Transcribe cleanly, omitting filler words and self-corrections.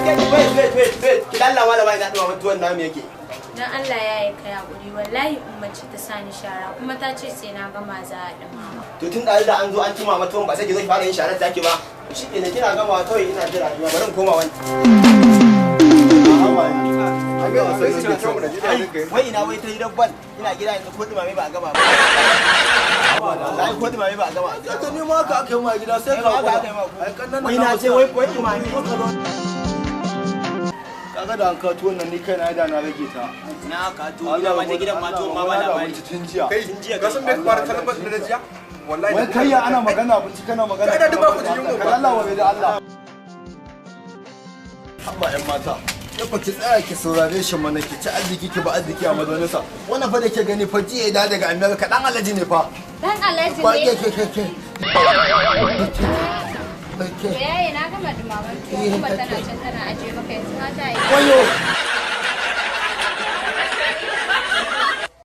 Ke, wait, wait, wait, wait. Ki dalla malama, ina dumaman tuwon namu yake? Dan Allah ya yi kai hakuri, wallahi ummace ta sani shara kuma ta ce sai na gama za a dumama. To tun da an zo an dumama tuwon, ba sai ki zo ki fara yin sharar take ba? Shi kenan, kina gama kawai ina jira, ni bari in koma wani. Wai ina wai ta yi dabban, ina gida yanzu ko dumame ba a gama ba. Wallahi ko dumame ba a gama. Ka ni ma haka aka yi ma gida, sai ka Haka aka yi ma ku. Ai kannan. Wai na ce wai dumame. Kaga da an kawo tuwon nan, ni kai na da na rage ta. Na ka tuwo gida ma je gidan ma tuwon ma ba labari. Abinci tun jiya. Kai, Tun jiya. ka san me ka fara kalmar da na jiya? Wallahi. Wai kai ya ana magana abinci kana magana. Kai da duk ba ku ji yunwa ba. Ka Allah wa da Allah. Haba yan mata. Ya fa ki tsaya ki saurare shi mana, ki ci arziki, ki ba arziki a mazauninsa. Wannan fa da ke gani fa jiya ya dawo daga America, dan alaji ne fa. Dan Alhaji Ba ne. ke ke ke ke. Ke. To yaye, na gama dumaman tuwo kuma tana can tana ajiye maka, yanzu ma ta yi. Wayo.